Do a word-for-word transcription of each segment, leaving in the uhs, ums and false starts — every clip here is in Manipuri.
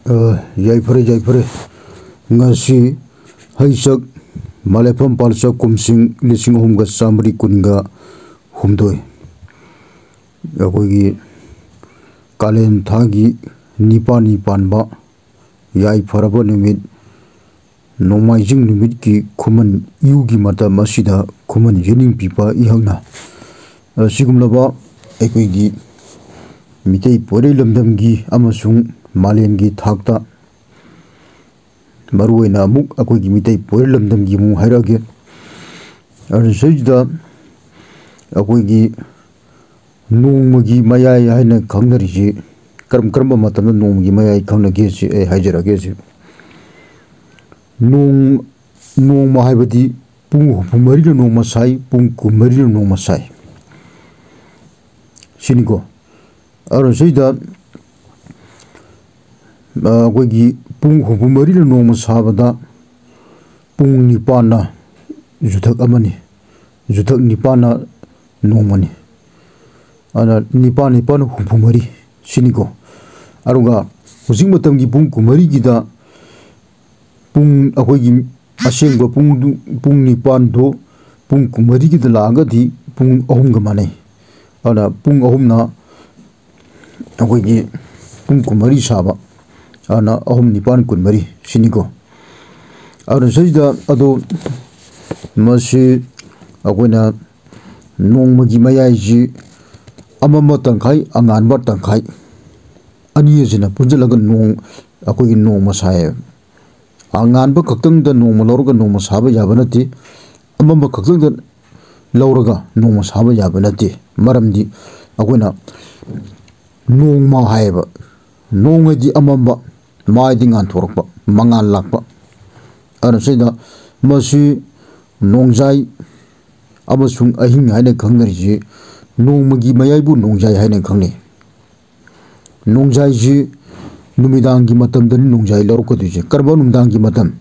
ꯑ, ꯌꯥꯏꯐꯔꯦ, ꯌꯥꯏꯐꯔꯦ꯫ ꯉꯁꯤ ꯍꯩꯆꯛ ꯃꯂꯦꯐꯝ ꯄꯥꯜꯆꯛ ꯀꯨꯝꯁꯤꯡ ꯂꯤꯁꯤꯡ ꯑꯍꯨꯝꯒ ꯆꯥꯃꯔꯤ ꯀꯨꯟꯒ ꯍꯨꯝꯗꯣꯏ꯫ ꯑꯩꯈꯣꯏꯒꯤ ꯀꯥꯂꯦꯟ ꯊꯥꯒꯤ ꯅꯤꯄꯥꯜꯅꯤ ꯄꯥꯟꯕ ꯌꯥꯏꯐꯔꯕ ꯅꯨꯃꯤꯠ, ꯅꯣꯡꯃꯥꯏꯖꯤꯡ ꯅꯨꯃꯤꯠꯀꯤ ꯈꯨꯃꯟ ꯏꯌꯨꯒꯤ ꯃꯇꯝ ꯑꯁꯤꯗ ꯈꯨꯃꯟ ꯌꯦꯅꯤꯡ ꯄꯤꯕ ꯑꯩꯍꯥꯛꯅ ꯑꯁꯤꯒꯨꯝꯂꯕ ꯑꯩꯈꯣꯏꯒꯤ ꯃꯤꯇꯩ ꯄꯣꯏꯔꯩ ꯂꯝꯗꯝꯒꯤ ꯑꯃꯁꯨꯡ ꯃꯥꯂꯦꯝꯒꯤ ꯊꯥꯛꯇ, ꯃꯔꯨꯑꯣꯏꯅ ꯑꯃꯨꯛ ꯑꯩꯈꯣꯏꯒꯤ ꯃꯤꯇꯩ ꯄꯣꯏꯔꯩ ꯂꯝꯗꯝꯒꯤ ꯑꯃꯨꯛ ꯍꯥꯏꯔꯛꯑꯒꯦ꯫ ꯑꯗꯨ ꯁꯤꯗꯩꯁꯤꯗ ꯑꯩꯈꯣꯏꯒꯤ ꯅꯣꯡꯃꯒꯤ ꯃꯌꯥꯏ ꯍꯥꯏꯅ ꯈꯪꯅꯔꯤꯁꯤ ꯀꯔꯝ ꯀꯔꯝꯕ ꯃꯇꯝꯗ ꯅꯣꯡꯃꯒꯤ ꯃꯌꯥꯏ ꯈꯪꯅꯒꯦ ꯁꯤ ꯑꯩ ꯍꯥꯏꯖꯔꯛꯑꯒꯦ꯫ ꯁꯤ ꯅꯣꯡ, ꯅꯣꯡꯃ ꯍꯥꯏꯕꯗꯤ ꯄꯨꯡ ꯍꯨꯝꯐꯨ ꯃꯔꯤꯅ ꯅꯣꯡꯃ ꯁꯥꯏ, ꯄꯨꯡ ꯀꯨꯟ ꯃꯔꯤꯅ ꯅꯣꯡꯃ ꯁꯥꯏ ꯁꯤꯅꯤꯀꯣ꯫ ꯑꯗꯨꯅ ꯁꯤꯗ, ꯑ, ꯑꯩꯈꯣꯏꯒꯤ ꯄꯨꯡ ꯍꯨꯝꯐꯨ ꯃꯔꯤꯅ ꯅꯣꯡꯃ ꯁꯥꯕꯗ ꯄꯨꯡ ꯅꯤꯄꯥꯟꯅ ꯌꯨꯊꯛ ꯑꯃꯅꯤ, ꯌꯨꯊꯛ ꯅꯤꯄꯥꯟꯅ ꯅꯣꯡꯃꯅꯤ꯫ ꯑꯗꯨꯅ ꯅꯤꯄꯥꯟ ꯅꯤꯄꯥꯟ ꯍꯨꯝꯐꯨ ꯃꯔꯤ ꯁꯤꯅꯤꯀꯣ꯫ ꯑꯗꯨꯒ ꯍꯧꯖꯤꯛ ꯃꯇꯝꯒꯤ ꯄꯨꯡ ꯀꯨꯟꯃꯔꯤꯒꯤꯗ ꯄꯨꯡ, ꯑꯩꯈꯣꯏꯒꯤ ꯑꯁꯦꯡꯕ ꯄꯨꯡꯗꯨ, ꯄꯨꯡ ꯅꯤꯄꯥꯟꯗꯨ ꯄꯨꯡ ꯀꯨꯟꯃꯔꯤꯒꯤꯗ ꯂꯥꯛꯑꯒꯗꯤ ꯄꯨꯡ ꯑꯍꯨꯝꯒ ꯃꯥꯟꯅꯩ꯫ ꯑꯗꯨꯅ ꯄꯨꯡ ꯑꯍꯨꯝꯅ ꯑꯩꯈꯣꯏꯒꯤ ꯄꯨꯡ ꯀꯨꯟꯃꯔꯤ ꯁꯥꯕ, ꯑꯗꯨꯅ ꯑꯍꯨꯝ ꯅꯤꯄꯥꯟ ꯀꯨꯟꯃꯔꯤ ꯁꯤꯅꯤꯀꯣ꯫ ꯑꯗꯨꯅ ꯁꯤꯗ ꯑꯗꯣ ꯃꯁꯤ ꯑꯩꯈꯣꯏꯅ ꯅꯣꯡꯃꯒꯤ ꯃꯌꯥꯏꯁꯤ ꯑꯃꯝꯕ ꯇꯪꯈꯥꯏ, ꯑꯉꯥꯟꯕ ꯇꯪꯈꯥꯏ, ꯑꯅꯤ ꯑꯁꯤꯅ ꯄꯨꯟꯁꯤꯜꯂꯒ ꯅꯣꯡ, ꯑꯩꯈꯣꯏꯒꯤ ꯅꯣꯡꯃ ꯁꯥꯏꯌꯦꯕ꯫ ꯑꯉꯥꯟꯕ ꯈꯛꯇꯪꯗ ꯅꯣꯡꯃ ꯂꯧꯔꯒ ꯅꯣꯡꯃ ꯁꯥꯕ ꯌꯥꯕ ꯅꯠꯇꯦ, ꯑꯃꯝꯕ ꯈꯛꯇꯪꯗ ꯂꯧꯔꯒ ꯅꯣꯡꯃ ꯁꯥꯕ ꯌꯥꯕ ꯅꯠꯇꯦ꯫ ꯃꯔꯝꯗꯤ ꯑꯩꯈꯣꯏꯅ ꯅꯣꯡꯃ ꯍꯥꯏꯌꯦꯕ, ꯅꯣꯡ ꯍꯥꯏꯗꯤ ꯑꯃꯝꯕ, ꯃꯥ ꯍꯥꯏꯗꯤ ꯉꯥꯟꯊꯣꯔꯛꯄ, ꯃꯉꯥꯜ ꯂꯥꯛꯄ꯫ ꯑꯗꯨꯅ ꯁꯤꯗ ꯃꯁꯤ ꯅꯣꯡꯖꯥꯏ ꯑꯃꯁꯨꯡ ꯑꯍꯤꯡ ꯍꯥꯏꯅ ꯈꯪꯅꯔꯤꯁꯤ ꯅꯣꯡꯃꯒꯤ ꯃꯌꯥꯏꯕꯨ ꯅꯣꯡꯖꯥꯏ ꯍꯥꯏꯅ ꯈꯪꯅꯩ꯫ ꯅꯣꯡꯖꯥꯏꯁꯤ ꯅꯨꯃꯤꯗꯥꯡꯒꯤ ꯃꯇꯝꯗꯅꯤ ꯅꯣꯡꯖꯥꯏ ꯂꯧꯔꯛꯀꯗꯣꯏꯁꯦ꯫ ꯀꯔꯝꯕ ꯅꯨꯃꯤꯗꯥꯡꯒꯤ ꯃꯇꯝ?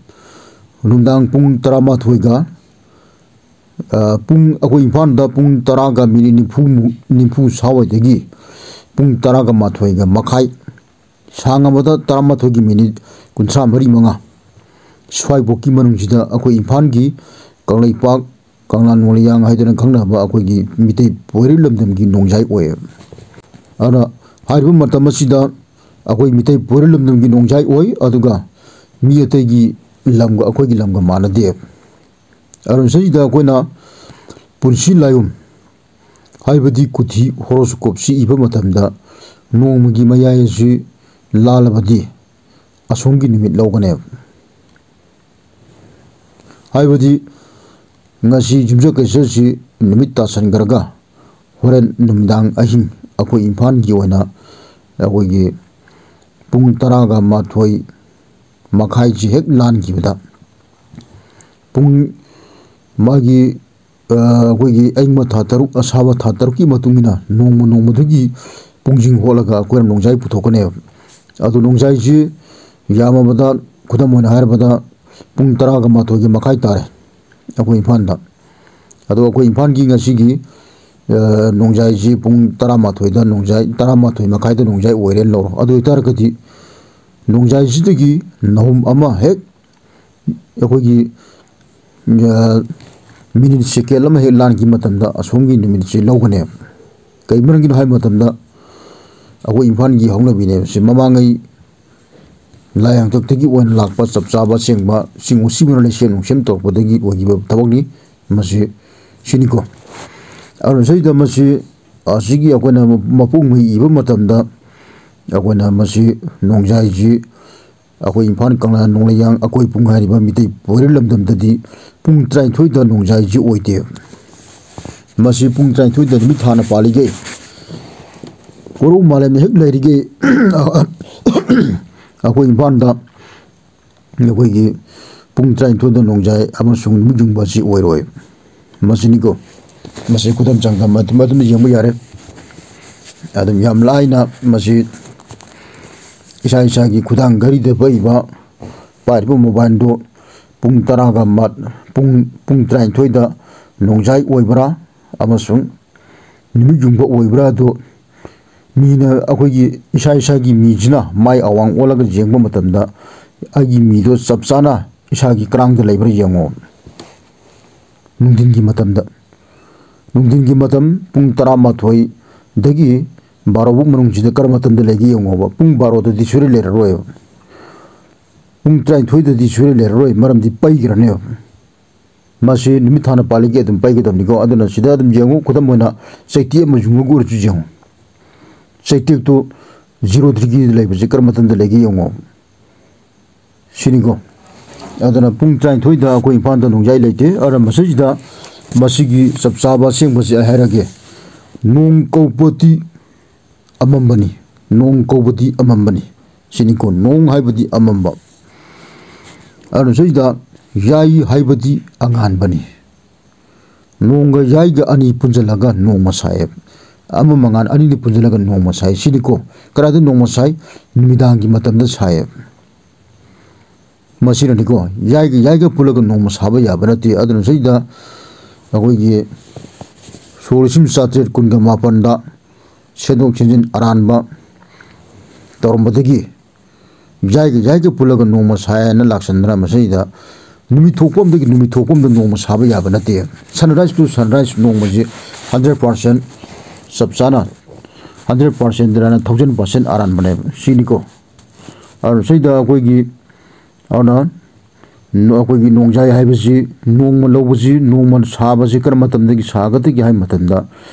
ꯅꯨꯡꯗꯥꯡ ꯄꯨꯡ ꯇꯔꯥꯃꯥꯊꯣꯏꯒ, ꯑ, ꯄꯨꯡ, ꯑꯩꯈꯣꯏ ꯏꯝꯐꯥꯜꯗ ꯄꯨꯡ ꯇꯔꯥꯒ ꯃꯤꯅꯤꯠ ꯅꯤꯐꯨꯃꯨꯛ, ꯅꯤꯐꯨ ꯁ꯭ꯋꯥꯏꯗꯒꯤ ꯄꯨꯡ ꯇꯔꯥꯒ ꯃꯥꯊꯣꯏꯒ ꯃꯈꯥꯏ ꯁꯥꯡꯉꯕꯗ ꯇꯔꯥꯃꯥꯊꯣꯏꯒꯤ ꯃꯤꯅꯤꯠ ꯀꯨꯟꯊ꯭ꯔꯥ ꯃꯔꯤ ꯃꯉꯥ ꯁ꯭ꯋꯥꯏꯐꯥꯎꯒꯤ ꯃꯅꯨꯡꯁꯤꯗ ꯑꯩꯈꯣꯏ ꯏꯝꯐꯥꯜꯒꯤ ꯀꯪꯂꯩꯄꯥꯛ, ꯀꯪꯂꯥ ꯅꯣꯡꯂꯩꯌꯥꯡ ꯍꯥꯏꯗꯨꯅ ꯈꯪꯅꯕ ꯑꯩꯈꯣꯏꯒꯤ ꯃꯤꯇꯩ ꯄꯣꯏꯔꯩ ꯂꯝꯗꯝꯒꯤ ꯅꯣꯡꯖꯥꯏ ꯑꯣꯏꯌꯦꯕ꯫ ꯑꯗꯨꯅ ꯍꯥꯏꯔꯤꯕ ꯃꯇꯝ ꯑꯁꯤꯗ ꯑꯩꯈꯣꯏ ꯃꯤꯇꯩ ꯄꯣꯏꯔꯩ ꯂꯝꯗꯝꯒꯤ ꯅꯣꯡꯖꯥꯏ ꯑꯣꯏ, ꯑꯗꯨꯒ ꯃꯤ ꯑꯇꯩꯒꯤ ꯂꯝꯒ ꯑꯩꯈꯣꯏꯒꯤ ꯂꯝꯒ ꯃꯥꯟꯅꯗꯦꯕ꯫ ꯑꯗꯨꯅ ꯁꯤꯗ ꯑꯩꯈꯣꯏꯅ ꯄꯨꯟꯁꯤ ꯂꯥꯏꯌꯨꯝ ꯍꯥꯏꯕꯗꯤ ꯀꯨꯊꯤ horoscope ꯁꯤ ꯏꯕ ꯃꯇꯝꯗ ꯅꯣꯡꯃꯒꯤ ꯃꯌꯥꯏ ꯑꯁꯤ ꯂꯥꯜꯂꯕꯗꯤ ꯑꯁꯣꯝꯒꯤ ꯅꯨꯃꯤꯠ ꯂꯧꯒꯅꯦꯕ꯫ ꯍꯥꯏꯕꯗꯤ ꯉꯁꯤ ꯌꯨꯝꯁꯀꯩꯁꯁꯤ ꯅꯨꯃꯤꯠ ꯇꯥꯁꯟꯈ꯭ꯔꯒ ꯍꯣꯔꯦꯟ ꯅꯨꯃꯤꯗꯥꯡ ꯑꯍꯤꯡ ꯑꯩꯈꯣꯏ ꯏꯝꯐꯥꯜꯒꯤ ꯑꯣꯏꯅ ꯑꯩꯈꯣꯏꯒꯤ ꯄꯨꯡ ꯇꯔꯥꯒ ꯃꯥꯊꯣꯏ ꯃꯈꯥꯏꯁꯤ ꯍꯦꯛ ꯂꯥꯟꯈꯤꯕꯗ ꯄꯨꯡ ꯃꯥꯒꯤ ꯑꯩꯈꯣꯏꯒꯤ ꯑꯏꯪꯕ ꯊꯥ ꯇꯔꯨꯛ, ꯑꯁꯥꯕ ꯊꯥ ꯇꯔꯨꯛꯀꯤ ꯃꯇꯨꯡ ꯏꯟꯅ ꯅꯣꯡꯃ ꯅꯣꯡꯃꯗꯨꯒꯤ ꯄꯨꯡꯁꯤꯡ ꯍꯣꯠꯂꯒ ꯑꯩꯈꯣꯏꯅ ꯅꯣꯡꯖꯥꯏ ꯄꯨꯊꯣꯛꯀꯅꯦꯕ꯫ ꯑꯗꯨ ꯅꯣꯡꯖꯥꯏꯁꯤ ꯌꯥꯝꯃꯕꯗ, ꯈꯨꯗꯝ ꯑꯣꯏꯅ ꯍꯥꯏꯔꯕꯗ, ꯄꯨꯡ ꯇꯔꯥꯒ ꯃꯥꯊꯣꯏꯒꯤ ꯃꯈꯥꯏ ꯇꯥꯔꯦ ꯑꯩꯈꯣꯏ ꯏꯝꯐꯥꯜꯗ꯫ ꯑꯗꯣ ꯑꯩꯈꯣꯏ ꯏꯝꯐꯥꯜꯒꯤ ꯉꯁꯤꯒꯤ ꯅꯣꯡꯖꯥꯏꯁꯤ ꯄꯨꯡ ꯇꯔꯥꯃꯥꯊꯣꯏꯗ ꯅꯣꯡꯖꯥꯏ, ꯇꯔꯥꯃꯥꯊꯣꯏ ꯃꯈꯥꯏꯗ ꯅꯣꯡꯖꯥꯏ ꯑꯣꯏꯔꯦꯅ ꯂꯧꯔꯣ꯫ ꯑꯗꯨ ꯑꯣꯏꯇꯥꯔꯒꯗꯤ ꯅꯣꯡꯖꯥꯏꯁꯤꯗꯒꯤ ꯅꯍꯨꯝ ꯑꯃ ꯍꯦꯛ ꯑꯩꯈꯣꯏꯒꯤ ꯃꯤꯅꯤꯠ ꯁꯦꯀꯦꯟ ꯑꯃ ꯍꯦꯛ ꯂꯥꯟꯈꯤꯕ ꯃꯇꯝꯗ ꯑꯁꯣꯝꯒꯤ ꯅꯨꯃꯤꯠꯁꯤ ꯂꯧꯒꯅꯦꯕ꯫ ꯀꯩ ꯃꯔꯝꯒꯤꯅꯣ ꯍꯥꯏꯕ ꯃꯇꯝꯗ ꯑꯩꯈꯣꯏ ꯏꯝꯐꯥꯜꯒꯤ ꯍꯧꯅꯕꯤꯅꯦꯕ ꯁꯤ꯫ ꯃꯃꯥꯡꯉꯩ ꯂꯥꯏ ꯍꯥꯛꯇꯛꯇꯒꯤ ꯑꯣꯏꯅ ꯂꯥꯛꯄ ꯆꯞ ꯆꯥꯕ ꯑꯁꯦꯡꯕ ꯆꯤꯡ ꯎꯆꯤꯕꯅ ꯂꯩꯁꯦꯝ ꯅꯨꯡꯁꯦꯝ ꯇꯧꯔꯛꯄꯗꯒꯤ ꯑꯣꯏꯈꯤꯕ ꯊꯕꯛꯅꯤ ꯃꯁꯤ, ꯁꯤꯅꯤꯀꯣ꯫ ꯑꯗꯨꯅ ꯁꯤꯗ ꯃꯁꯤ, ꯑꯁꯤꯒꯤ ꯑꯩꯈꯣꯏꯅ ꯃꯄꯣꯛ ꯃꯍꯩ ꯏꯕ ꯃꯇꯝꯗ ꯑꯩꯈꯣꯏꯅ ꯃꯁꯤ ꯅꯣꯡꯖꯥꯏꯁꯤ ꯑꯩꯈꯣꯏ ꯏꯝꯐꯥꯜ ꯀꯪꯂꯥ ꯅꯣꯡꯂꯩꯌꯥꯡ ꯑꯀꯣꯏ ꯄꯨꯡ ꯍꯥꯏꯔꯤꯕ ꯃꯤꯇꯩ ꯄꯣꯏꯔꯩ ꯂꯝꯗꯝꯗꯗꯤ ꯄꯨꯡ ꯇꯔꯥꯅꯤꯊꯣꯏꯗ ꯅꯣꯡꯖꯥꯏꯁꯤ ꯑꯣꯏꯗꯦ꯫ ꯃꯁꯤ ꯄꯨꯡ ꯇꯔꯥꯅꯤꯊꯣꯏꯗ ꯅꯨꯃꯤꯠ ꯊꯥꯅ ꯄꯥꯜꯂꯤꯒꯩ, ꯀꯣꯔꯧ ꯃꯥꯂꯦꯝꯗ ꯍꯦꯛ ꯂꯩꯔꯤꯒꯩ ꯑꯩꯈꯣꯏ ꯏꯝꯐꯥꯜꯗ ꯑꯩꯈꯣꯏꯒꯤ ꯄꯨꯡ ꯇꯔꯥꯅꯤꯊꯣꯏꯗ ꯅꯣꯡꯖꯥꯏ ꯑꯃꯁꯨꯡ ꯅꯨꯃꯤꯠ ꯌꯨꯡꯕ ꯑꯁꯤ ꯑꯣꯏꯔꯣꯏ꯫ ꯃꯁꯤꯅꯤꯀꯣ꯫ ꯃꯁꯤ ꯈꯨꯗꯝ ꯆꯥꯡꯗꯝ ꯑꯗꯨꯝ, ꯑꯗꯨꯝ ꯌꯦꯡꯕ ꯌꯥꯔꯦ꯫ ꯑꯗꯨꯝ ꯌꯥꯝ ꯂꯥꯏꯅ ꯃꯁꯤ ꯏꯁꯥ ꯏꯁꯥꯒꯤ ꯈꯨꯗꯥꯡ ꯘꯔꯤꯗ ꯄꯛꯏꯕ, ꯄꯥꯏꯔꯤꯕ mobileꯗꯣ ꯄꯨꯡ ꯇꯔꯥꯒ ꯃꯥ-, ꯄꯨꯡ, ꯄꯨꯡ ꯇꯔꯥꯅꯤꯊꯣꯏꯗ ꯅꯣꯡꯖꯥꯏ ꯑꯣꯏꯕ꯭ꯔꯥ ꯑꯃꯁꯨꯡ ꯅꯨꯃꯤꯠ ꯌꯨꯡꯕ ꯑꯣꯏꯕ꯭ꯔꯥ ꯑꯗꯨ ꯃꯤꯅ, ꯑꯩꯈꯣꯏꯒꯤ ꯏꯁꯥ ꯏꯁꯥꯒꯤ ꯃꯤꯁꯤꯅ ꯃꯥꯏ ꯑꯋꯥꯡ ꯑꯣꯜꯂꯒ ꯌꯦꯡꯕ ꯃꯇꯝꯗ ꯑꯩꯒꯤ ꯃꯤꯗꯣ ꯆꯞ ꯆꯥꯅ ꯏꯁꯥꯒꯤ ꯀꯔꯥꯡꯗ ꯂꯩꯕ꯭ꯔꯥ ꯌꯦꯡꯉꯣ꯫ ꯅꯨꯡꯊꯤꯟꯒꯤ ꯃꯇꯝꯗ, ꯅꯨꯡꯊꯤꯟꯒꯤ ꯃꯇꯝ ꯄꯨꯡ ꯇꯔꯥꯃꯥꯊꯣꯏꯗꯒꯤ ꯕꯥꯔꯣ ꯐꯥꯎ ꯃꯅꯨꯡꯁꯤꯗ ꯀꯔꯝꯕ ꯃꯇꯝꯗ ꯂꯩꯒꯦ ꯌꯦꯡꯉꯣꯕ꯫ ꯄꯨꯡ ꯕꯥꯔꯣꯗꯗꯤ ꯁꯨꯔꯦ ꯂꯩꯔꯔꯣꯏꯕ꯫ ꯄꯨꯡ ꯇꯔꯥꯅꯤꯊꯣꯏꯗꯗꯤ ꯁꯨꯔꯦ ꯂꯩꯔꯔꯣꯏ, ꯃꯔꯝꯗꯤ ꯄꯩꯈ꯭ꯔꯅꯦꯕ꯫ ꯃꯁꯤ ꯅꯨꯃꯤꯠ ꯊꯥꯅ ꯄꯥꯜꯂꯤꯒꯦ ꯑꯗꯨꯝ ꯄꯩꯒꯗꯕꯅꯤꯀꯣ꯫ ꯑꯗꯨꯅ ꯁꯤꯗ ꯑꯗꯨꯝ ꯌꯦꯡꯉꯨ, ꯈꯨꯗꯝ ꯑꯣꯏꯅ ꯆꯩꯇꯦꯛ ꯑꯃ ꯌꯨꯡꯉꯒ ꯑꯣꯏꯔꯁꯨ ꯌꯦꯡꯉꯨ꯫ ꯆꯩꯇꯦꯛꯇꯨ ꯖꯤꯔꯣ ꯗꯤꯒ꯭ꯔꯤꯗ ꯂꯩꯕꯁꯦ ꯀꯔꯝꯕ ꯃꯇꯝꯗ ꯂꯩꯒꯦ ꯌꯦꯡꯉꯣ꯫ ꯁꯤꯅꯤꯀꯣ꯫ ꯑꯗꯨꯅ ꯄꯨꯡ ꯇꯔꯥꯅꯤꯊꯣꯏꯗ ꯑꯩꯈꯣꯏ ꯏꯝꯐꯥꯜꯗ ꯅꯣꯡꯖꯥꯏ ꯂꯩꯇꯦ꯫ ꯑꯗꯨꯅ ꯃꯁꯤꯁꯤꯗ, ꯃꯁꯤꯒꯤ ꯆꯞ ꯆꯥꯕ ꯑꯁꯦꯡꯕꯁꯦ ꯑꯩ ꯍꯥꯏꯔꯒꯦ꯫ ꯅꯣꯡ ꯀꯧꯕꯗꯤ ꯑꯃꯝꯕꯅꯤ꯫ ꯅꯣꯡ ꯀꯧꯕꯗꯤ ꯑꯃꯝꯕꯅꯤ꯫ ꯁꯤꯅꯤꯀꯣ, ꯅꯣꯡ ꯍꯥꯏꯕꯗꯤ ꯑꯃꯝꯕ꯫ ꯑꯗꯨꯅ ꯁꯤꯗ ꯌꯥꯏ ꯍꯥꯏꯕꯗꯤ ꯑꯉꯥꯟꯕꯅꯤ꯫ ꯅꯣꯡꯒ ꯌꯥꯏꯒ ꯑꯅꯤ ꯄꯨꯟꯁꯤꯜꯂꯒ ꯅꯣꯡꯃ ꯁꯥꯏꯌꯦꯕ꯫ ꯑꯃꯝ ꯑꯉꯥꯟ ꯑꯅꯤꯗꯨ ꯄꯨꯟꯁꯤꯜꯂꯒ ꯅꯣꯡꯃ ꯁꯥꯏ꯫ ꯁꯤꯅꯤꯀꯣ, ꯀꯗꯥꯏꯗ ꯅꯣꯡꯃ ꯁꯥꯏ? ꯅꯨꯃꯤꯗꯥꯡꯒꯤ ꯃꯇꯝꯗ ꯁꯥꯏꯌꯦꯕ꯫ ꯃꯁꯤꯅꯅꯤꯀꯣ, ꯌꯥꯏꯒ ꯌꯥꯏꯒ ꯄꯨꯜꯂꯒ ꯅꯣꯡꯃ ꯁꯥꯕ ꯌꯥꯕ ꯅꯠꯇꯦ꯫ ꯑꯗꯨꯅ ꯁꯤꯗ ꯑꯩꯈꯣꯏꯒꯤ ꯁꯣꯛ ꯂꯤꯁꯤꯡ ꯆꯥꯇ꯭ꯔꯦꯠ ꯀꯨꯟꯒ ꯃꯥꯄꯟꯗ ꯁꯦꯝꯗꯣꯛ ꯁꯦꯝꯖꯤꯟ ꯑꯔꯥꯟꯕ ꯇꯧꯔꯝꯕꯗꯒꯤ ꯌꯥꯏꯒ ꯌꯥꯏꯒ ꯄꯨꯜꯂꯒ ꯅꯣꯡꯃ ꯁꯥꯏ ꯍꯥꯏꯅ ꯂꯥꯛꯁꯟꯗꯅ ꯃꯁꯤꯗ ꯅꯨꯃꯤꯠ ꯊꯣꯛꯄ ꯑꯃꯗꯒꯤ ꯅꯨꯃꯤꯠ ꯊꯣꯛꯄ ꯑꯃꯗ ꯅꯣꯡꯃ ꯁꯥꯕ ꯌꯥꯕ ꯅꯠꯇꯦ꯫ Sunrise to sunrise ꯅꯣꯡꯃꯁꯤ hundred percent ꯆꯞ ꯆꯥꯅ hundred percent ꯅꯠꯇ꯭ꯔꯒꯅ thousand percent ꯑꯔꯥꯟꯕꯅꯦꯕ꯫ ꯁꯤꯅꯤꯀꯣ꯫ ꯑꯗꯨꯅ ꯁꯤꯗ ꯑꯩꯈꯣꯏꯒꯤ, ꯑꯗꯨꯅ ꯅꯣ-, ꯑꯩꯈꯣꯏꯒꯤ ꯅꯣꯡꯖꯥꯏ ꯍꯥꯏꯕꯁꯤ ꯅꯣꯡꯃ ꯂꯧꯕꯁꯤ, ꯅꯣꯡꯃ ꯁꯥꯕꯁꯤ ꯀꯔꯝꯕ ꯃꯇꯝꯗꯒꯤ ꯁꯥꯒꯗꯒꯦ ꯍꯥꯏꯕ ꯃꯇꯝꯗ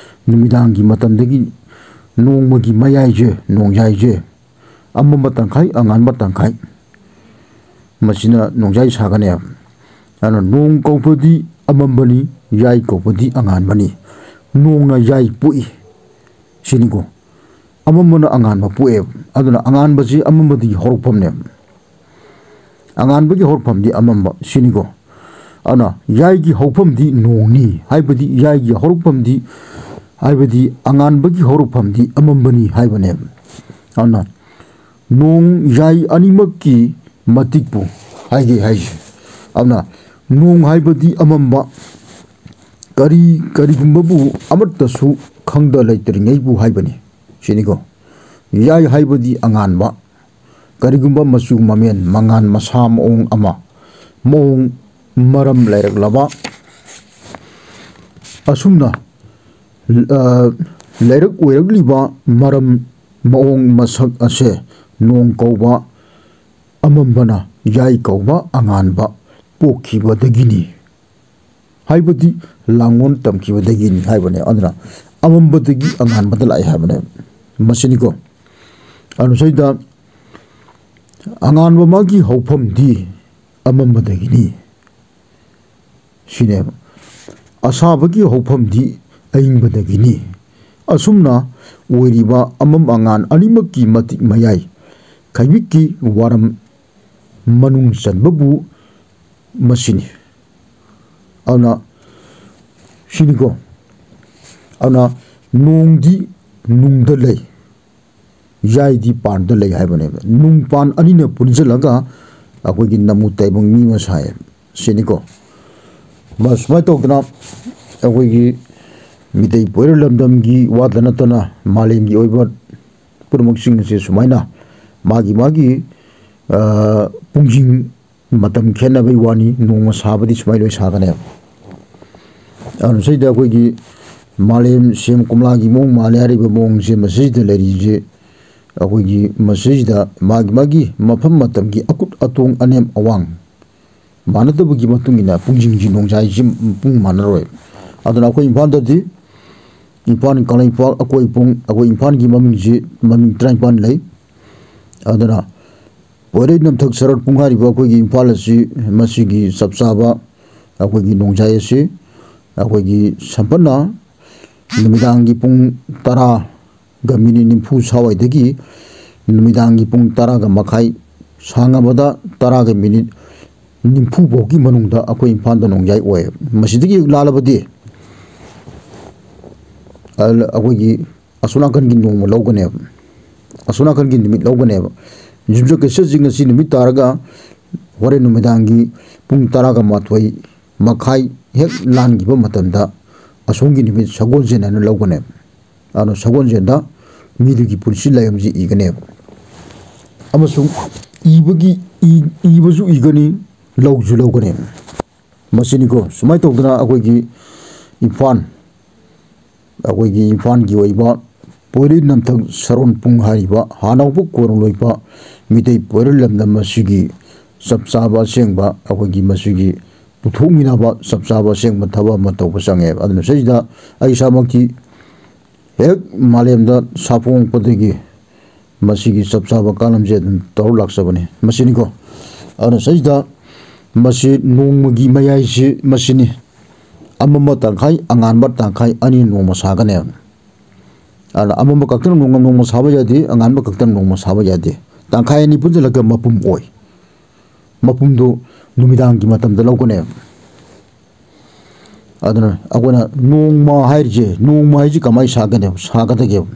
ꯅꯨꯃꯤꯗꯥꯡꯒꯤ ꯃꯇꯝꯗꯒꯤ ꯅꯣꯡꯃꯒꯤ ꯃꯌꯥꯏꯁꯦ, ꯅꯣꯡꯌꯥꯏꯁꯦ, ꯑꯃꯝꯕ ꯇꯪꯈꯥꯏ, ꯑꯉꯥꯟꯕ ꯇꯪꯈꯥꯏ, ꯃꯁꯤꯅ ꯅꯣꯡꯖꯥꯏ ꯁꯥꯒꯅꯦꯕ꯫ ꯑꯗꯨꯅ ꯅꯣꯡ ꯀꯧꯕꯗꯤ ꯑꯃꯝꯕꯅꯤ, ꯌꯥꯏ ꯀꯧꯕꯗꯤ ꯑꯉꯥꯟꯕꯅꯤ꯫ ꯅꯣꯡꯅ ꯌꯥꯏ ꯄꯣꯛꯏ꯫ ꯁꯤꯅꯤꯀꯣ꯫ ꯑꯃꯝꯕꯅ ꯑꯉꯥꯟꯕ ꯄꯣꯛꯑꯦꯕ꯫ ꯑꯗꯨꯅ ꯑꯉꯥꯟꯕꯁꯤ ꯑꯃꯝꯕꯗꯒꯤ ꯍꯧꯔꯛꯐꯝꯅꯦꯕ꯫ ꯑꯉꯥꯟꯕꯒꯤ ꯍꯧꯔꯛꯐꯝꯗꯤ ꯑꯃꯝꯕ꯫ ꯁꯤꯅꯤꯀꯣ꯫ ꯑꯗꯨꯅ ꯌꯥꯏꯒꯤ ꯍꯧꯐꯝꯗꯤ ꯅꯣꯡꯅꯤ꯫ ꯍꯥꯏꯕꯗꯤ ꯌꯥꯏꯒꯤ ꯍꯧꯔꯛꯐꯝꯗꯤ, ꯍꯥꯏꯕꯗꯤ ꯑꯉꯥꯟꯕꯒꯤ ꯍꯧꯔꯛꯐꯝꯗꯤ ꯑꯃꯝꯕꯅꯤ ꯍꯥꯏꯕꯅꯦꯕ꯫ ꯑꯗꯨꯅ ꯅꯣꯡ ꯌꯥꯏ ꯑꯅꯤꯃꯛꯀꯤ ꯃꯇꯤꯛꯄꯨ ꯍꯥꯏꯒꯦ ꯍꯥꯏꯁꯦ꯫ ꯑꯗꯨꯅ ꯅꯣꯡ ꯍꯥꯏꯕꯗꯤ ꯑꯃꯝꯕ, ꯀꯔꯤ, ꯀꯔꯤꯒꯨꯝꯕꯕꯨ ꯑꯃꯠꯇꯁꯨ ꯈꯪꯗ ꯂꯩꯇ꯭ꯔꯤꯉꯩꯕꯨ ꯍꯥꯏꯕꯅꯤ꯫ ꯁꯤꯅꯤꯀꯣ꯫ ꯌꯥꯏ ꯍꯥꯏꯕꯗꯤ ꯑꯉꯥꯟꯕ, ꯀꯔꯤꯒꯨꯝꯕ ꯃꯆꯨ ꯃꯃꯦꯟ, ꯃꯉꯥꯟ, ꯃꯁꯥ, ꯃꯑꯣꯡ ꯑꯃ, ꯃꯑꯣꯡ ꯃꯔꯝ ꯂꯩꯔꯛꯂꯕ, ꯑꯁꯨꯝꯅ, ꯑ, ꯂꯩꯔꯛ ꯑꯣꯏꯔꯛꯂꯤꯕ ꯃꯔꯝ, ꯃꯑꯣꯡ ꯃꯁꯛ ꯑꯁꯦ ꯅꯣꯡ ꯀꯧꯕ ꯑꯃꯝꯕꯅ ꯌꯥꯏ ꯀꯧꯕ ꯑꯉꯥꯟꯕ ꯄꯣꯛꯈꯤꯕꯗꯒꯤꯅꯤ꯫ ꯍꯥꯏꯕꯗꯤ ꯂꯥꯡꯒꯣꯜ ꯇꯝꯈꯤꯕꯗꯒꯤꯅꯤ ꯍꯥꯏꯕꯅꯦ꯫ ꯑꯗꯨꯅ ꯑꯃꯝꯕꯗꯒꯤ ꯑꯉꯥꯟꯕꯗ ꯂꯥꯛꯑꯦ ꯍꯥꯏꯕꯅꯦ꯫ ꯃꯁꯤꯅꯤꯀꯣ꯫ ꯑꯗꯨ ꯁꯤꯗ ꯑꯉꯥꯟꯕ ꯃꯥꯒꯤ ꯍꯧꯐꯝꯗꯤ ꯑꯃꯝꯕꯗꯒꯤꯅꯤ꯫ ꯁꯤꯅꯦꯕ꯫ ꯑꯁꯥꯕꯒꯤ ꯍꯧꯐꯝꯗꯤ ꯑꯏꯪꯕꯗꯒꯤꯅꯤ꯫ ꯑꯁꯨꯝꯅ ꯑꯣꯏꯔꯤꯕ ꯑꯃꯝ ꯑꯉꯥꯟ ꯑꯅꯤꯃꯛꯀꯤ ꯃꯇꯤꯛ ꯃꯌꯥꯏ ꯈꯩꯕꯤꯛꯀꯤ ꯋꯥꯔꯝ ꯃꯅꯨꯡ ꯆꯟꯕꯕꯨ ꯃꯁꯤꯅꯤ꯫ ꯑꯗꯨꯅ ꯁꯤꯅꯤꯀꯣ꯫ ꯑꯗꯨꯅ ꯅꯣꯡꯗꯤ ꯅꯨꯡꯗ ꯂꯩ, ꯌꯥꯏꯗꯤ ꯄꯥꯟꯗ ꯂꯩ ꯍꯥꯏꯕꯅꯦꯕ꯫ ꯅꯨꯡ ꯄꯥꯟ ꯑꯅꯤꯅ ꯄꯨꯟꯁꯤꯜꯂꯒ ꯑꯩꯈꯣꯏꯒꯤ ꯅꯃꯨ ꯇꯥꯏꯕꯪ ꯃꯤ ꯑꯃ ꯁꯥꯏ꯫ ꯁꯤꯅꯤꯀꯣ꯫ ꯃ-, ꯁꯨꯃꯥꯏꯅ ꯇꯧꯗꯅ ꯑꯩꯈꯣꯏꯒꯤ ꯃꯤꯇꯩ ꯄꯣꯏꯔ ꯂꯝꯗꯝꯒꯤ ꯋꯥꯗ ꯅꯠꯇꯅ ꯃꯥꯂꯦꯝꯒꯤ ꯑꯣꯏꯕ ꯄꯨꯝꯅꯃꯛꯁꯤꯡ ꯑꯁꯦ ꯁꯨꯃꯥꯏꯅ ꯃꯥꯒꯤ ꯃꯥꯒꯤ, ꯑ, ꯄꯨꯡꯁꯤꯡ ꯃꯇꯝ ꯈꯦꯠꯅꯕꯩ ꯋꯥꯅꯤ꯫ ꯅꯣꯡꯃ ꯁꯥꯕꯗꯤ ꯁꯨꯃꯥꯏꯅ ꯂꯣꯏ ꯁꯥꯒꯅꯦꯕ꯫ ꯑꯗꯨꯅ ꯁꯤꯗ ꯑꯩꯈꯣꯏꯒꯤ ꯃꯥꯂꯦꯝ ꯁꯦꯝ ꯀꯣꯝꯂꯥꯒꯤ ꯃꯑꯣꯡ ꯃꯥꯜꯂꯦ ꯍꯥꯏꯔꯤꯕ ꯃꯑꯣꯡꯁꯦ ꯃꯁꯤꯗ ꯂꯩꯔꯤꯁꯦ꯫ ꯑꯩꯈꯣꯏꯒꯤ ꯃꯁꯤꯗ ꯃꯥꯒꯤ ꯃꯥꯒꯤ ꯃꯐꯝ ꯃꯇꯝꯒꯤ ꯑꯀꯨꯠ ꯑꯇꯣꯡ ꯑꯅꯦꯝ ꯑꯋꯥꯡ ꯃꯥꯟꯅꯗꯕꯒꯤ ꯃꯇꯨꯡ ꯏꯟꯅ ꯄꯨꯡꯁꯤꯡꯁꯤ ꯅꯣꯡꯖꯥꯏꯁꯤ ꯄꯨꯡ ꯃꯥꯟꯅꯔꯣꯏ꯫ ꯑꯗꯨꯅ ꯑꯩꯈꯣꯏ ꯏꯝꯐꯥꯜꯗꯗꯤ ꯏꯝꯐꯥꯜ ꯀꯪꯂꯩꯄꯥꯛ ꯑꯀꯣꯏ ꯄꯨꯡ ꯑꯩꯈꯣꯏ ꯏꯝꯐꯥꯜꯒꯤ ꯃꯃꯤꯡꯁꯤ ꯃꯃꯤꯡ ꯇꯔꯥꯅꯤꯄꯥꯜ ꯂꯩ꯫ ꯑꯗꯨꯅ ꯄꯣꯏꯔꯩ ꯅꯝꯊꯛ ꯁꯔꯛ ꯄꯨꯡ ꯍꯥꯏꯔꯤꯕ ꯑꯩꯈꯣꯏꯒꯤ ꯏꯝꯐꯥꯜ ꯑꯁꯤ ꯃꯁꯤꯒꯤ ꯆꯞ ꯆꯥꯕ ꯑꯩꯈꯣꯏꯒꯤ ꯅꯣꯡꯖꯥꯏ ꯑꯁꯤ ꯑꯩꯈꯣꯏꯒꯤ ꯁꯝꯄꯠꯅ ꯅꯨꯃꯤꯗꯥꯡꯒꯤ ꯄꯨꯡ ꯇꯔꯥꯒ ꯃꯤꯅꯤꯠ ꯅꯤꯐꯨ ꯁ꯭ꯋꯥꯏꯗꯒꯤ ꯅꯨꯃꯤꯗꯥꯡꯒꯤ ꯄꯨꯡ ꯇꯔꯥꯒ ꯃꯈꯥꯏ, ꯁꯥꯡꯉꯕꯗ ꯇꯔꯥꯒ ꯃꯤꯅꯤꯠ ꯅꯤꯐꯨ ꯐꯥꯎꯒꯤ ꯃꯅꯨꯡꯗ ꯑꯩꯈꯣꯏ ꯏꯝꯐꯥꯜꯗ ꯅꯣꯡꯖꯥꯏ ꯑꯣꯏ꯫ ꯃꯁꯤꯗꯒꯤ ꯍꯦꯛ ꯂꯥꯜꯂꯕꯗꯤ ꯑꯩꯈꯣꯏꯒꯤ ꯑꯁꯣꯝ ꯅꯥꯀꯟꯒꯤ ꯅꯣꯡꯃ ꯂꯧꯒꯅꯦꯕ, ꯑꯁꯣꯝ ꯅꯥꯀꯟꯒꯤ ꯅꯨꯃꯤꯠ ꯂꯧꯒꯅꯦꯕ꯫ ꯌꯨꯝꯁꯀꯩꯁꯁꯤ ꯉꯁꯤ ꯅꯨꯃꯤꯠ ꯇꯥꯔꯒ ꯍꯣꯔꯦꯟ ꯅꯨꯃꯤꯗꯥꯡꯒꯤ ꯄꯨꯡ ꯇꯔꯥꯒ ꯃꯥꯊꯣꯏ ꯃꯈꯥꯏ ꯍꯦꯛ ꯂꯥꯟꯈꯤꯕ ꯃꯇꯝꯗ ꯑꯁꯣꯝꯒꯤ ꯅꯨꯃꯤꯠ ꯁꯒꯣꯜꯁꯦꯟ ꯍꯥꯏꯅ ꯂꯧꯒꯅꯦꯕ꯫ ꯑꯗꯣ ꯁꯒꯣꯜꯁꯦꯟꯗ ꯃꯤꯗꯨꯒꯤ ꯄꯨꯟꯁꯤ ꯂꯥꯏꯌꯣꯝꯁꯤ ꯏꯒꯅꯦꯕ꯫ ꯑꯃꯁꯨꯡ ꯏꯕꯒꯤ ꯏ- ꯏꯕꯁꯨ ꯏꯒꯅꯤ, ꯂꯧꯁꯨ ꯂꯧꯒꯅꯤ꯫ ꯃꯁꯤꯅꯤꯀꯣ꯫ ꯁꯨꯃꯥꯏꯅ ꯇꯧꯗꯅ ꯑꯩꯈꯣꯏꯒꯤ ꯏꯝꯐꯥꯜ ꯑꯩꯈꯣꯏꯒꯤ ꯏꯝꯐꯥꯜꯒꯤ ꯑꯣꯏꯕ ꯄꯣꯏꯔꯩ ꯅꯝꯊꯛ ꯁꯔꯣꯟ ꯄꯨꯡ ꯍꯥꯏꯔꯤꯕ ꯍꯥꯟꯅ ꯍꯧꯕ ꯀꯣꯟꯅ ꯂꯣꯏꯕ ꯃꯤꯇꯩ ꯄꯣꯏꯔꯩ ꯂꯝꯗꯝ ꯑꯁꯤꯒꯤ ꯆꯞ ꯆꯥꯕ ꯑꯁꯦꯡꯕ ꯑꯩꯈꯣꯏꯒꯤ ꯃꯁꯤꯒꯤ ꯄꯨꯊꯣꯛꯃꯤꯟꯅꯕ ꯆꯞ ꯆꯥꯕ ꯑꯁꯦꯡꯕ ꯊꯕꯛ ꯑꯃ ꯇꯧꯕ ꯆꯪꯉꯦꯕ꯫ ꯑꯗꯨꯅ ꯁꯤꯗꯩꯁꯤꯗ ꯑꯩ ꯏꯁꯥꯃꯛꯇꯤ ꯍꯦꯛ ꯃꯥꯂꯦꯝꯗ ꯁꯥꯐꯣꯡꯉꯛꯄꯗꯒꯤ ꯃꯁꯤꯒꯤ ꯆꯞ ꯆꯥꯕ ꯀꯥꯂꯝꯁꯦ ꯑꯗꯨꯝ ꯇꯧꯔ ꯂꯥꯛꯆꯕꯅꯤ꯫ ꯃꯁꯤꯅꯤꯀꯣ꯫ ꯑꯗꯨꯅ ꯁꯤꯗꯩꯁꯤꯗ ꯃꯁꯤ ꯅꯣꯡꯃꯒꯤ ꯃꯌꯥꯏꯁꯤ ꯃꯁꯤꯅꯤ꯫ ꯑꯃꯝꯕ ꯇꯪꯈꯥꯏ, ꯑꯉꯥꯟꯕ ꯇꯪꯈꯥꯏ, ꯑꯅꯤ ꯅꯣꯡꯃ ꯁꯥꯒꯅꯦꯕ꯫ ꯑꯗꯨꯅ ꯑꯃꯝꯕ ꯈꯛꯇꯅ ꯅꯣꯡꯃ, ꯅꯣꯡꯃ ꯁꯥꯕ ꯌꯥꯗꯦ, ꯑꯉꯥꯟꯕ ꯈꯛꯇꯅ ꯅꯣꯡꯃ ꯁꯥꯕ ꯌꯥꯗꯦ꯫ ꯇꯪꯈꯥꯏ ꯑꯅꯤ ꯄꯨꯟꯁꯤꯜꯂꯒ ꯃꯄꯨꯝ ꯑꯣꯏ꯫ ꯃꯄꯨꯝꯗꯨ ꯅꯨꯃꯤꯗꯥꯡꯒꯤ ꯃꯇꯝꯗ ꯂꯧꯒꯅꯦꯕ꯫ ꯑꯗꯨꯅ ꯑꯩꯈꯣꯏꯅ ꯅꯣꯡꯃ ꯍꯥꯏꯔꯤꯁꯦ, ꯅꯣꯡꯃ ꯍꯥꯏꯁꯤ ꯀꯃꯥꯏꯅ ꯁꯥꯒꯗꯦꯕ, ꯁꯥꯒꯗꯒꯦꯕ?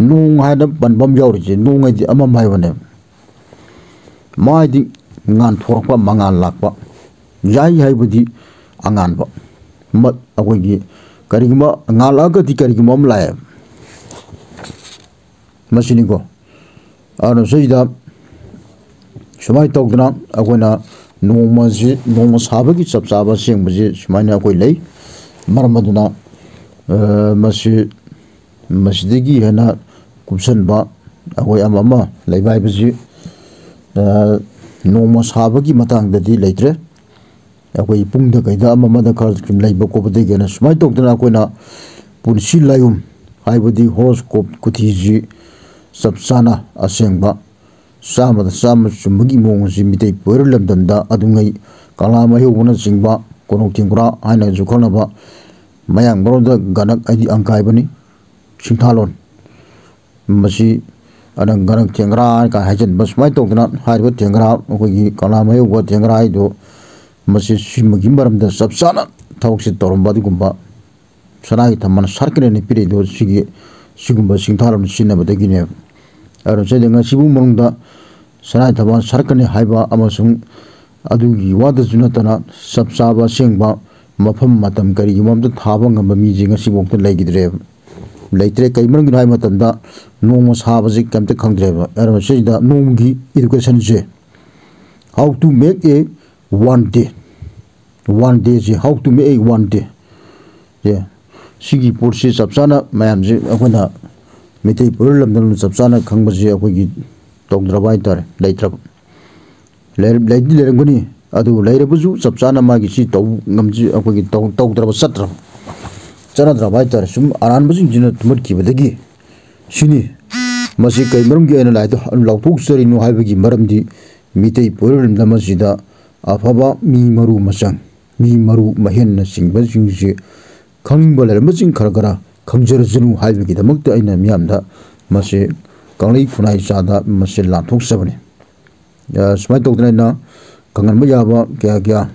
ꯅꯣꯡ ꯍꯥꯏꯅ ꯄꯟꯕ ꯑꯃ ꯌꯥꯎꯔꯤꯁꯦ, ꯅꯣꯡ ꯍꯥꯏꯗꯤ ꯑꯃꯝ ꯍꯥꯏꯕꯅꯦꯕ꯫ ꯃꯥꯏꯗꯤ ꯉꯥꯟꯊꯣꯔꯛꯄ, ꯃꯉꯥꯜ ꯂꯥꯛꯄ꯫ ꯌꯥꯏ ꯍꯥꯏꯕꯗꯤ ꯑꯉꯥꯟꯕ꯫ ꯃ-, ꯑꯩꯈꯣꯏꯒꯤ ꯀꯔꯤꯒꯨꯝꯕ ꯉꯥꯜꯂꯛꯑꯒꯗꯤ ꯀꯔꯤꯒꯨꯝꯕ ꯑꯃ ꯂꯥꯛꯑꯦ꯫ ꯃꯁꯤꯅꯤꯀꯣ꯫ ꯑꯗꯨꯅ ꯁꯤꯗ ꯁꯨꯃꯥꯏꯅ ꯇꯧꯗꯅ ꯑꯩꯈꯣꯏꯅ ꯅꯣꯡꯃꯁꯤ, ꯅꯣꯡꯃ ꯁꯥꯕꯒꯤ ꯆꯞ ꯆꯥꯕ ꯑꯁꯦꯡꯕꯁꯤ ꯁꯨꯃꯥꯏꯅ ꯑꯩꯈꯣꯏ ꯂꯩ꯫ ꯃꯔꯝ ꯑꯗꯨꯅ, ꯑ, ꯃꯁꯤ, ꯃꯁꯤꯗꯒꯤ ꯍꯦꯟꯅ ꯀꯨꯞꯁꯟꯕ ꯑꯩꯈꯣꯏ ꯑꯃ ꯑꯃ ꯂꯩꯕ ꯍꯥꯏꯕꯁꯤ, ꯑ, ꯅꯣꯡꯃ ꯁꯥꯕꯒꯤ ꯃꯇꯥꯡꯗꯗꯤ ꯂꯩꯇ꯭ꯔꯦ꯫ ꯑꯩꯈꯣꯏ ꯄꯨꯡꯗ ꯀꯩꯗ ꯑꯃ ꯑꯃꯗ ꯈꯔ ꯁꯨꯝ ꯂꯩꯕ ꯈꯣꯠꯄꯗꯒꯤ ꯍꯦꯟꯅ ꯁꯨꯃꯥꯏꯅ ꯇꯧꯗꯅ ꯑꯩꯈꯣꯏꯅ ꯄꯨꯟꯁꯤ ꯂꯥꯏꯌꯨꯝ ꯍꯥꯏꯕꯗꯤ horoscope ꯀꯨꯊꯤꯁꯤ ꯆꯞ ꯆꯥꯅ ꯑꯁꯦꯡꯕ ꯆꯥꯝꯃꯗ ꯆꯥꯝꯃ ꯆꯨꯝꯕꯒꯤ ꯃꯑꯣꯡ ꯑꯁꯤ ꯃꯤꯇꯩ ꯄꯣꯏꯔ ꯂꯝꯗꯝꯗ ꯑꯗꯨꯉꯩ ꯀꯪꯂꯥ ꯃꯥꯌꯣꯛꯕꯅꯆꯤꯡꯕ, ꯀꯣꯅꯣꯡ ꯊꯤꯡꯒ꯭ꯔꯥ ꯍꯥꯏꯅꯁꯨ ꯈꯪꯅꯕ, ꯃꯌꯥꯡ ꯃꯔꯣꯟꯗ ꯒꯅꯛ ꯍꯥꯏꯗꯤ ꯑꯪꯀꯥꯏꯕꯅꯤ, ꯁꯤꯡꯊꯥꯂꯣꯟ꯫ ꯃꯁꯤ ꯑꯅꯪ ꯒꯅꯛ ꯊꯦꯡꯒ꯭ꯔꯥ ꯀꯥꯏ ꯍꯥꯏꯖꯟꯕ ꯁꯨꯃꯥꯏꯅ ꯇꯧꯗꯅ ꯍꯥꯏꯔꯤꯕ ꯊꯦꯡꯒ꯭ꯔꯥ, ꯑꯩꯈꯣꯏꯒꯤ ꯀꯪꯂꯥ ꯃꯥꯌꯣꯛꯕ ꯊꯦꯡꯒ꯭ꯔꯥ ꯍꯥꯏꯗꯣ, ꯃꯁꯤ ꯁꯤꯃꯒꯤ ꯃꯔꯝꯗ ꯆꯞ ꯆꯥꯅ ꯊꯕꯛꯁꯦ ꯇꯧꯔꯝꯕ ꯑꯗꯨꯒꯨꯝꯕ ꯁꯅꯥꯒꯤ ꯊꯝꯕꯥꯜ ꯁꯥꯠꯀꯅꯦꯅ ꯄꯤꯔꯛꯏꯗꯣ ꯁꯤꯒꯤ, ꯁꯤꯒꯨꯝꯕ ꯁꯤꯡꯊꯥꯂꯣꯟ ꯁꯤꯖꯤꯟꯅꯕꯗꯒꯤꯅꯦꯕ꯫ ꯑꯗꯨꯅ ꯁꯤꯗ ꯉꯁꯤꯕꯨ ꯃꯅꯨꯡꯗ ꯁꯅꯥꯒꯤ ꯊꯝꯕꯥꯜ ꯁꯥꯠꯀꯅꯤ ꯍꯥꯏꯕ ꯑꯃꯁꯨꯡ ꯑꯗꯨꯒꯤ ꯋꯥꯗꯁꯨ ꯅꯠꯇꯅ ꯆꯞ ꯆꯥꯕ ꯑꯁꯦꯡꯕ ꯃꯐꯝ ꯃꯇꯝ ꯀꯔꯤꯒꯨꯝꯕ ꯑꯝꯇ ꯊꯥꯕ ꯉꯝꯕ ꯃꯤꯁꯦ ꯉꯁꯤꯐꯥꯎꯗ ꯂꯩꯈꯤꯗ꯭ꯔꯦꯕ꯫ ꯂꯩꯇ꯭ꯔꯦ꯫ ꯀꯩ ꯃꯔꯝꯒꯤꯅꯣ ꯍꯥꯏꯕ ꯃꯇꯝꯗ ꯅꯣꯡꯃ ꯁꯥꯕꯁꯤ ꯀꯩꯝꯇ ꯈꯪꯗ꯭ꯔꯦꯕ꯫ ꯑꯗꯨꯅ ꯁꯤꯗ ꯅꯣꯡꯃꯒꯤ educationꯁꯦ, how to make a one day, one dayꯁꯦ, how to make a one day ꯁꯦ, ꯁꯤꯒꯤ ꯄꯣꯠꯁꯤ ꯆꯞ ꯆꯥꯅ ꯃꯌꯥꯝꯁꯦ ꯑꯩꯈꯣꯏꯅ ꯃꯩꯇꯩ ꯄꯣꯏꯔꯣꯜ ꯂꯝꯗꯝꯅ ꯆꯞ ꯆꯥꯅ ꯈꯪꯕꯁꯦ ꯑꯩꯈꯣꯏꯒꯤ ꯇꯧꯗ꯭ꯔꯕ ꯍꯥꯏꯇꯥꯔꯦ, ꯂꯩꯇ꯭ꯔꯕ꯫ ꯂꯩꯔ-, ꯂꯩꯗꯤ ꯂꯩꯔꯝꯒꯅꯤ, ꯑꯗꯨꯕꯨ ꯂꯩꯔꯕꯁꯨ ꯆꯞ ꯆꯥꯅ ꯃꯥꯒꯤ ꯁꯤ ꯇꯧ ꯉꯝꯖ-, ꯑꯩꯈꯣꯏꯒꯤ ꯇꯧ-, ꯇꯧꯗ꯭ꯔꯕ, ꯆꯠꯇ꯭ꯔꯕ, ꯆꯠꯅꯗ꯭ꯔꯕ ꯍꯥꯏꯇꯥꯔꯦ꯫ ꯁꯨꯝ ꯑꯔꯥꯟꯕꯁꯤꯡꯁꯤꯅ ꯊꯨꯝꯍꯠꯈꯤꯕꯗꯒꯤ ꯁꯤꯅꯤ꯫ ꯃꯁꯤ ꯀꯩ ꯃꯔꯝꯒꯤ ꯑꯩꯅ ꯂꯥꯏꯗ ꯂꯥꯎꯊꯣꯛꯆꯔꯤꯅꯣ ꯍꯥꯏꯕꯒꯤ ꯃꯔꯝꯗꯤ, ꯃꯤꯇꯩ ꯄꯣꯏꯔꯣꯜ ꯂꯝꯗꯝ ꯑꯁꯤꯗ ꯑꯐꯕ ꯃꯤ ꯃꯔꯨ ꯃꯆꯪ, ꯃꯤ ꯃꯔꯨ ꯃꯍꯦꯟꯅꯆꯤꯡꯕꯁꯤꯡꯁꯤ ꯈꯪꯅꯤꯡꯕ ꯂꯩꯔꯝꯕꯁꯤꯡ ꯈꯔ ꯈꯔ ꯈꯪꯖꯔꯁꯅꯨ ꯍꯥꯏꯕꯒꯤꯗꯃꯛꯇ ꯑꯩꯅ ꯃꯤꯌꯥꯝꯗ ꯃꯁꯤ ꯀꯪꯂꯩ ꯈꯨꯟꯅꯥꯏ ꯆꯥꯗ ꯃꯁꯤ ꯂꯥꯟꯊꯣꯛꯆꯕꯅꯤ꯫ ꯑ, ꯁꯨꯃꯥꯏꯅ ꯇꯧꯗꯅ ꯑꯩꯅ ꯈꯪꯍꯟꯕ ꯌꯥꯕ ꯀꯌꯥ ꯀꯌꯥ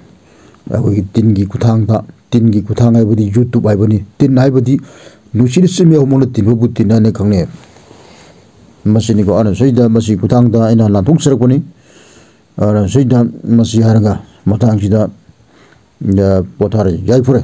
ꯑꯩꯈꯣꯏꯒꯤ ꯇꯤꯟꯒꯤ ꯈꯨꯠꯊꯥꯡꯗ, ꯇꯤꯟꯒꯤ ꯈꯨꯠꯊꯥꯡ ꯍꯥꯏꯕꯗꯤ YouTube ꯍꯥꯏꯕꯅꯤ꯫ ꯇꯤꯟ ꯍꯥꯏꯕꯗꯤ ꯅꯨꯡꯁꯤꯠꯅ ꯆꯤꯟꯕ ꯍꯧꯃꯛꯅ ꯇꯤꯟꯕꯕꯨ ꯇꯤꯟ ꯍꯥꯏꯅ ꯈꯪꯅꯩ꯫ ꯃꯁꯤꯅꯤꯀꯣ꯫ ꯑꯗꯨꯅ ꯁꯤꯗ ꯃꯁꯤ ꯈꯨꯠꯊꯥꯡꯗ ꯑꯩꯅ ꯂꯥꯟꯊꯣꯛꯆꯔꯛꯄꯅꯤ꯫ ꯑꯗꯨꯅ ꯁꯤꯗ ꯃꯁꯤ ꯍꯥꯏꯔꯒ ꯃꯇꯥꯡꯁꯤꯗ, ꯑ, ꯄꯣꯊꯥꯔꯦ, ꯌꯥꯏꯐꯔꯦ꯫